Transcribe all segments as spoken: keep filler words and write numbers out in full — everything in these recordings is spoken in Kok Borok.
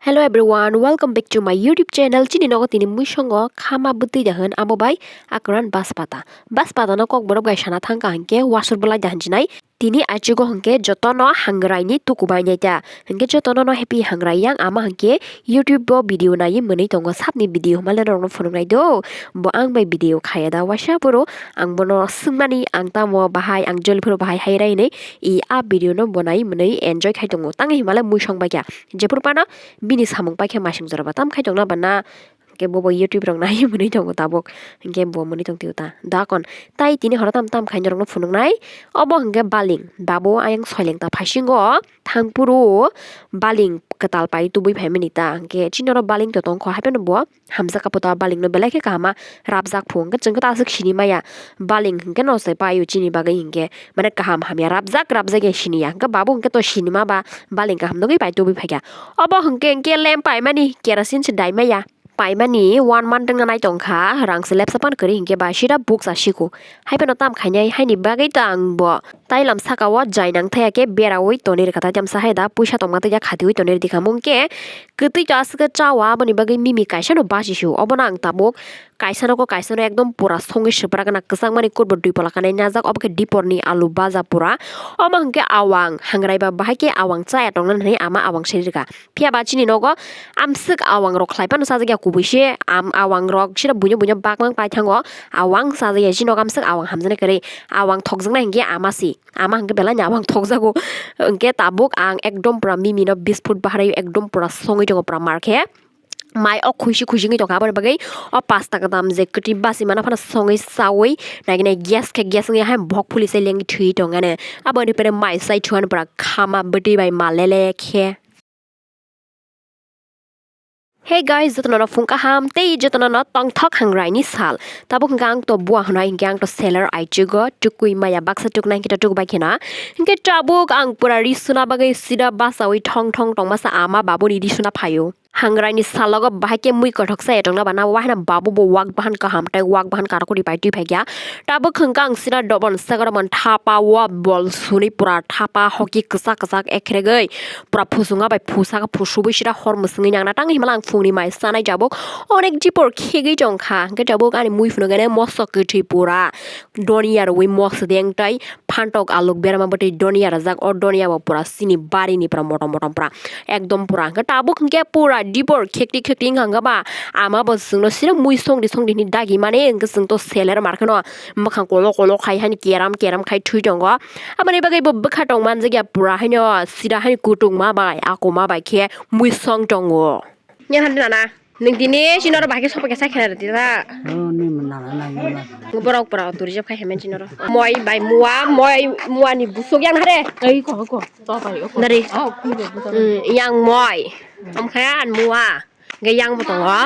Hello everyone, welcome back to my YouTube channel. Chini nogo tini mui songo khama bwtwi da hwn, amo bai akran baspata. Baspata no kok borok bai sana thang ka hwnkhe wasur bwlai da hwn chinai. Tini achugo hwnkhe jotono hangrai ni tuku bai nai ta. Hwnkhe jotono no happy hangrai yang ama hwnkhe YouTube o video nai mwnwi tongo, sapni video hwnmale norokno phunuknai do. Bo ang bai video khaya da waisa phuru ang bono swngmani ang tamo bahai ang joli phuru bahai hai rai hinwi i a video no bo nai mwnwi enjoy khai tongo. Tang hinmale mui song bai kha. Jephuru phano bini samung paikhe masing jora ba tam khai tongna ba na, hwnkhe bobo YouTube rok nai mwnwi tongo tabuk, hwnkhe bo mwnwi tong tio ta dakon. Tai tini horo tam tam khai norokno phunuknai, obo hwnkhe baling, babu ayang soileng ta phaisingo thangphuru baling kwtal pai tubui phaimani ta, hwnkhe chini oro baling to tongkho, haiphano bo hamjak kaputa balingno belai khe kahama rabjak phu, hwnkhe chwng khe ta aswk sini maya. Baling hwnkhe no se paio chini bagwi hwnkhe, mane kaham hamya rabjak rabjak ya siniya, hwnkhe babu hwnkhe to sinima ba baling kaham nugwi pai tubui phaikha. Obo hwnkhe hwnkhe lem paimani kerosene se dai maya. Paimani one month wngna nai tongkha, rang se lepsa pan kwrwi hwnkhe ba sida buksa siko. Haiphano tam khainai haini bagwi ta ang bo tailam saka o jai nang thaya khe beraui tonwi rwkha, taitam sa hai da puisa tongma twi ya khatiui tonwi rwdi kha mungkhe kwtwi to aswk khe chawa, aboni bagwi mimi kaisa no basi sio, obono ang tabuk kaisa nogo kaisa no ekdom pura songwi swprak gana kwchangmani kurbo dui pola kanai najak, obo khe dipor ni alu baja pura. Omo hwnkhe awang hangrai ba bahai khe awang chaya tongna hinwi ama awang seri rwkha. Phiya ba chini nogo amswk awang rok khlai phano chajak ya kubui se, am awang rok sida buino buino bakmang pai thango, awang chajak ya chini nogo amswk awang hamjaknai kwrwi, awang thokjaknai hwnkhe ama si, ama hwnkhe belai no awang thokjago. Hwnkhe tabuk ang ekdom pura mimi no biscuit bahai ekdom pura songwi tongo pura mar khe. Mai o khuisi khuisi wngwi tongkha, aboni bagwi o pasta kadam je kwtwi basi mana phano songwi chawi naikinai gas khe gas wngya hai bok phuli se lengwi thwi tongani. Aboni pore mai chai thuani pura khama bwtwi bai ma lele khe. Hey guys, jotono no phung kaham tei jotono no tongthok hangrai ni sal. Tabuk hwnkhe ang to bua hwnai hwnkhe ang to seller aichugo tukui maya baksa tuknai hwnkhe to tukbai kheno. Hwnkhe tabuk ang pura ri suna bagwi sida basawi thong thong tongmasa ama babuni ri suna phaio. Hangrai ni salogo bahai khe mui kothok sa etongna bana wahina babu bo wak bahan kaham tei wak bahan karakuri pai twi phaikya. Tabuk hwnkha ang sida dobon sagaro man thapa o bol suni pura thapa hoki kwchak kwchak ekregwi pura phusung bai phusa phusubui sida hor mwswngwi nangna tang himala ang phungni mai chanai jabuk onek jipor khegwi tongkha hwnkhe tabuk ani mui phunukgene moso kwthwi pura donia rwi mosodeng tei phantok aluk berama bwtwi donia rajak o donia bo pura sini bari ni pura motom motom pura ekdom pura hwnkhe tabuk hwnkhe pura dibor khekti khekti wngkha hwnkhe ba ama bo chwngno sino mui songdi songdi hinwi dagi mani hwnkhe chwng to seler mar kheno mwkhang kolo kolo khai hani keram keram khai thwi tongo aboni bagwi bo bwkha tong manjak ya pura haino sida haino kutung ma bai akuma bai khe mui song tongo. Nya hande nana. Nwng tini chini oro bahai khe sokphaikha sa khe nai rwdi ta. Oh, ni mwnana nai mwnana. Borok pura auto reserve khai hemai chini oro. Moi bai mua, moi mua ni busuk yang hare. Ei ko ko. To bai ko. Dari. Oh, ku bo. Hmm, yang moi. Am khaya an mua. Ge yang bo tongo.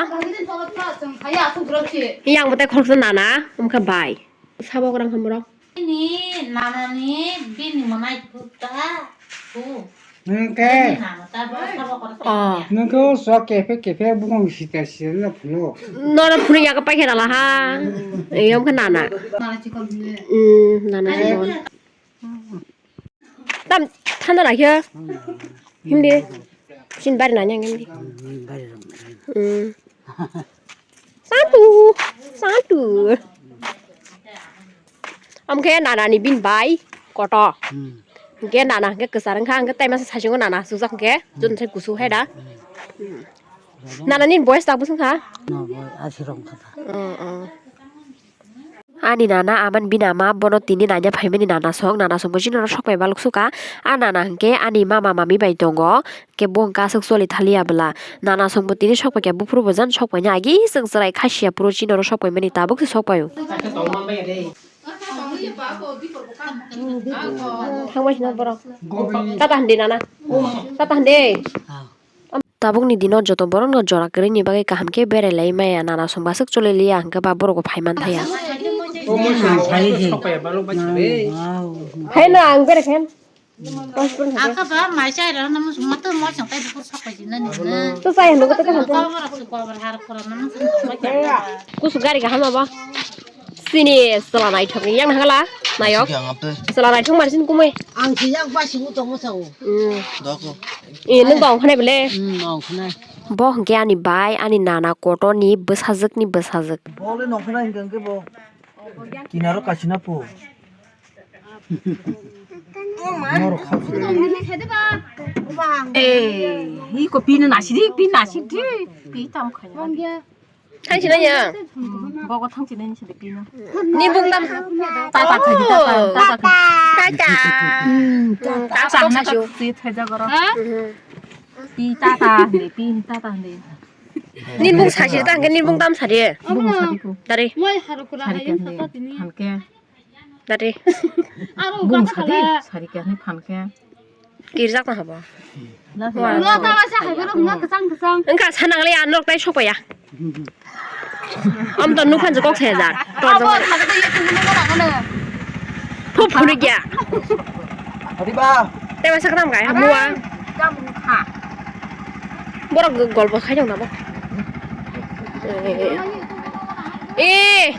Yang bo te khoroksa nana. Am kha bai. Sabo korang hamro. Bini nanani bini mwnai puta. Pu. Hwnkhe. Bini nana ta bo sabo korang. Oh. Nwngkhe o sok kephe kephe bumung sita sita no phunuk. Noro phunuk yago paikhe rala ha. Eyom khe nana. Nana chikon hwnwi. Hmm, nana chikon. Tam thanda lai khe. Hindi. Sin bari nanya hindi. Hmm. Santu, santu. Am khe nana ni bin bai koto. Hmm. Hwnkhe nana hwnkhe kwchar wngkha, hwnkhe tai masa saichungo nana sujak hwnkhe, hmm, jotoni sai kusu hai da. Hmm. Nana ni boyes tabuk wngkha? No, boy, asi rong kha. Oh, oh. Ani nana aman bini ama bono tini naina phaimani nana song, nana song bo chini oro sok pai baluk suka. A nana hwnkhe ani mama mami bai tongo. Khe bo hwnkhe aswk choli thaliya bwla. Nana songbo tini sok paikha, buphuru bo jan sok paina agi chwng chwrai khasiya phuru chini oro sok paimani tabuk se sok paio. Thangbai sina borok. Tata hwndi nana. Tata hwndi. Tabukni dino joto borokno jora kwrwini bagwi kaham khe berai lai maya, nana songbo aswk choli liya hwnkhe ba borok bo phai man thaya. Hai na ang berai khe. Aka ba mai chai rw na musu ma to mo chang tai bukur sok pai jin na ni na. To chai hanu ko to ko. Ko ba su ko ba har ko na musu sok pai. Kusu gari kaham abo. Sini sala naithok ni yang hangla nayok. Sala naithok mar sin kumui. Ang si yang ba si mu to mo sao. Hmm. Doko. Eh, nung ba ong khanai bele. Hmm, ong khanai. Bo hwnkhe ani bai, ani nana kotorni bwsajwkni bwsajwk. Bo le nongkhorna hwnkhe hwnkhe bo kinaro kasina po. Norok khao se. Eh, hi ko pino nasidi, pino nasidi, pi tam khanya. Thangsi na ya? Hmm, bogo thangsi na ni sidi pino. Ni bung tam. Tata thangsi, tata, tata. Tata. Hmm, tata. Tata na si thai jago ro. Pi tata, ni pi tata ni. Ni bung sasi ta hwnkhe ni bung tam sari. Bung sari ko. Dari. Sari ka ni. Hwnkhe. Dari. Bung sari, sari ka ni phan khe. Kirjak na habo. Wngkha sanang le anok tai sokpaya. Am to nukhan je kok saya jar. Tor jong. Thup phunu kya. Adiba. Tei masa kram kai, mua. Borok golpo khai jong nabo. Eh,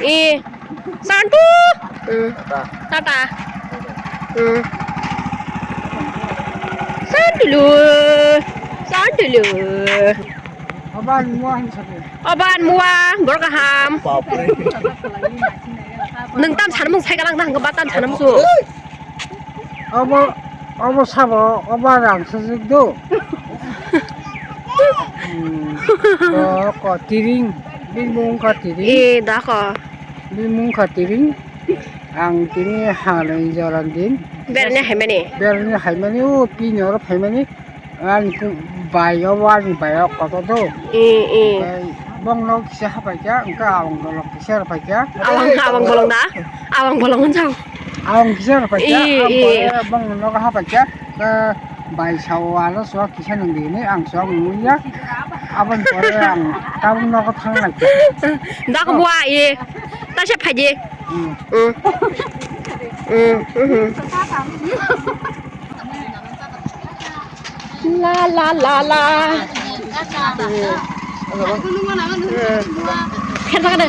eh, Santu. Hmm. Tata. Hmm. Santu lu. Santu lu. Oban mua hin sate. Oban mua, borok kaham. Bapre. Nwng tam sanmung sai galang nang ba tam sanmung su. Obo, obo sabo, obo rang sujik do. Hmm. O ko tiring, bini mung ko tiring. E, da ko. Bini mung ko tiring. Ang tini halai joran din. Berni haimani. Berni haimani, o pini oro phaimani. Ani bai o, ani bai o kotor do. E, e. Bongno kisa hapaikha, engka abang bolong kisa hapaikha. Abang, abang bolong da? Abang bolong hwnjang. Abang kisa hapaikha, e, e. Bongno hapaikha. Bai sao ano soa kisa nang di ni, ang soa nungya. Abang pore ang tabung nogo thang lai. Da ko bua e. Ta se phaji. Hmm. Hmm. Hmm, hmm. La, la, la, la. Khe jaga de.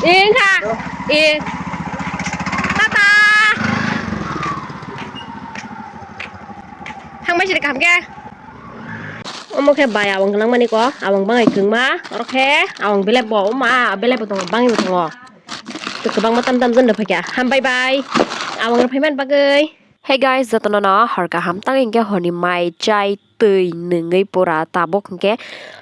Engkha. E. Tata. Thangbai siri kaham khe. Omo khe bai awang gwnang mani ko. Awang bangai kwngma. Oro khe awang belai bo wngma. Belai bo tongo. Bangwi bo tongo. Kwbangma tam tam jani rw phaikha. Hambai bai. Awang rw phaimani bagwi. Hey guys, jotono no hor kaham, tang hinkhe horni mai chai twi nungwi pura tabuk hinkhe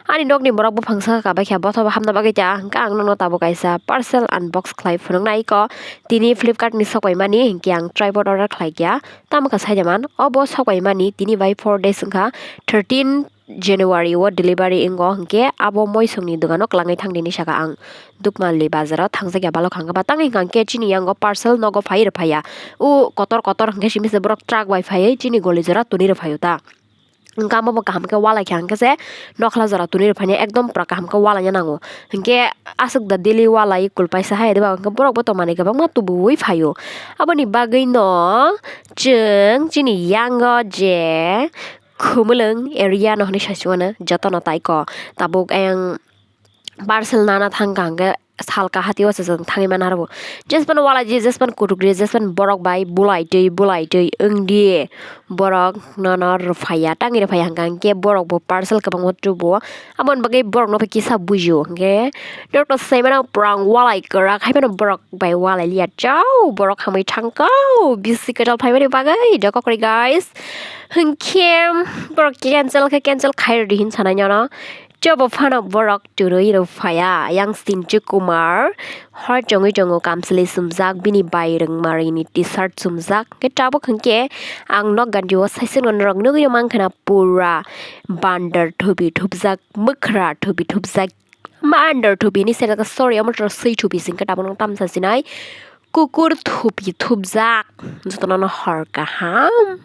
ani nokni borok buphang saka kabaikha, bothop hamna bagwi ta hinkhe ang nokno tabuk kaisa parcel unbox khlai phunuknai ko. Tini Flipkart ni sokbaimani hinkhe ang tripod order khlaikha, tamo kha saijaman obo sokbaimani tini bai four days wngkha, thirteen January o delivery wngo hinkhe abo moisongni dogano kwlangwi thangdi hinwi saka ang. Dukmali bazaro thangjakya balok hangkhe ba tangwi hwnkhe chini yango parcel nogo phai rwphaiya. O kotor kotor hwnkhe simi se borok truck bai phaiwi chini goli jora tuni rwphaio ta. Hwnkhe amo bo kaham khe walaikha hwnkhe se nokhla jora tuni rwphaina ekdom pura kaham khe walaina nango. Hwnkhe aswk da daily walai kulpaisa hai diba hwnkhe borok bo tongmani kwbangma tubuwi phaio. Aboni bagwino chwng chini yango je Khumulwng area no hinwi sasi mano jotono tai ko tabuk ayang parcel nana thang kha hwnkhe sal kaha twi o se chwng thangwi mano aro bo jespan walaji jespan kutukri jespan borok bai bulai twi bulai twi wngdi borok nono rwphaiya tangwi rwphaiya hwnkha hwnkhe borok bo parcel kwbangma tubuo aboni bagwi borok no kisa bujio hwnkhe doctor sai mano pura ang walai kwrak hai mano borok bai walai liya chao borok hamwi thangkao bisi kwtal phaimani bagwi dokokri guys. Hinkhe borok cancel khe cancel khai rwdi hin sanai nono. Chobo phano borok twrwi rw phaya. Yang Sinchu Kumar hor chongwi chongo kamchwlwi sumjak, bini bai rwngmarini T-shirt sumjak. Khe tabuk hinkhe ang nok gandio saisingno norok nugwi mankha na pura bandar thubi thupjak, mwkhra thubi thupjak. Bandar thubi ni sengkha sorry, omo swi thubi singkha tabuk nang tamsa sinai. Kukur thupi thupjak, jotono no hor kaham.